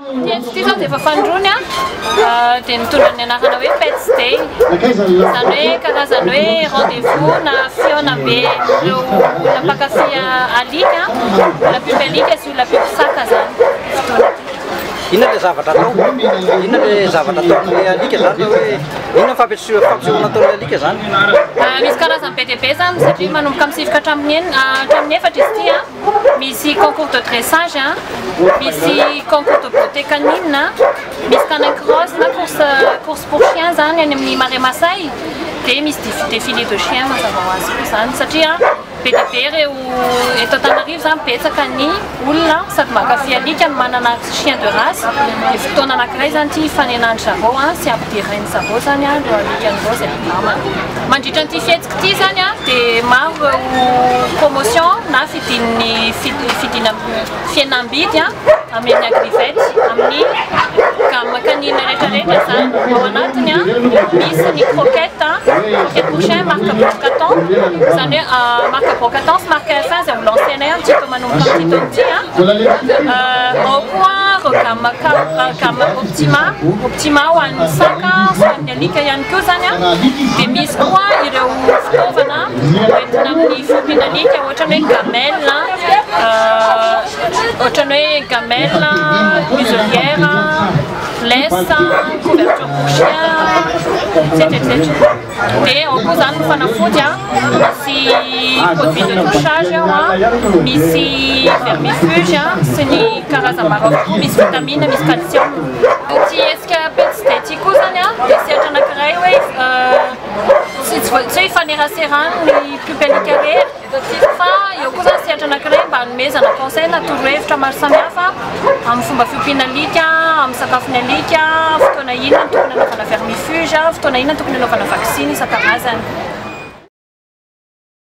Ity hetsika ity izao dia efa fanindroany dia nitondra ny anarana hoe Pets Day. Izany hoe karazany hoe rendez-vous na fihaonambe ireo olona mpankafy alika, olona mpiompy alika sy olona mpiompy saka izany ity fotoana ity. Inona ilay zavatra atao? Inona ilay zavatra ataon'ilay alika izany hoe inona ny fampisehoana ataon'ilay alika izany? Misy karazany be dia be izany satria manomboka amin'ny 9 ka hatramin'ny enina hatramin'ny efatra izy ity. Misy concours de dressage, misy concours de beauté canine, misy canin cross na course course pour chien zany any amin'ny Marais Masay, dia misy défilé de chien mazava ho azy koa zany satria be dia be ireo eto Antananarivo zany betsaka ny olona sady mankafy alika no manana chien de race dia fotoana anankiray zany ity hifanenan-dry zareo sy hampiderain-dry zareo zany ireo alikan'ireo izay namana. Mandritra an'ity fihetsika ity izany dia maro ireo promotion na fidin'ny fidina fihenam-bidy amen'ny Agrivet amin'ny gamme canine rehetra rehetra izany. Ao anatiny misy ny croquette, croquette pour chien marque Brocaton, izany hoe marque Brocaton sy marque F1 izay ho lancer-nay amin'ity taona manomboka amin'ity taona ity. Ao koa ireo gamme gamme Optima, Optima ho an'ny saka sy ho an'ny alika ihany koa izany. Dia misy koa ireo fitaovana hoentina amin'ny fiompiana alika ohatran'ny hoe gamelle, ohatran'ny hoe gamelle, muselière, laisse, couverture pour chien, etc etc. Dia ao koa izany ny fanafody, misy produit de douchage ao, misy vermifuge sy ny karazany maro hafa koa, misy vitamine, misy calcium. Ity hetsika Pets Day ity koa izany dia sehatra anankiray hoe tsy tsy hoe ifaneraserany ny mpiompy alika irery fa eo koa izany sehatra anankiray mba hanomezana conseil na torohevitra maro samihafa amin'ny fomba fiompiana alika, amin'ny sakafon'ny alika, fotoana inona no tokony hanaovana vermifuge, fotoana inona no tokony hanaovana vaksiny isan-karazany.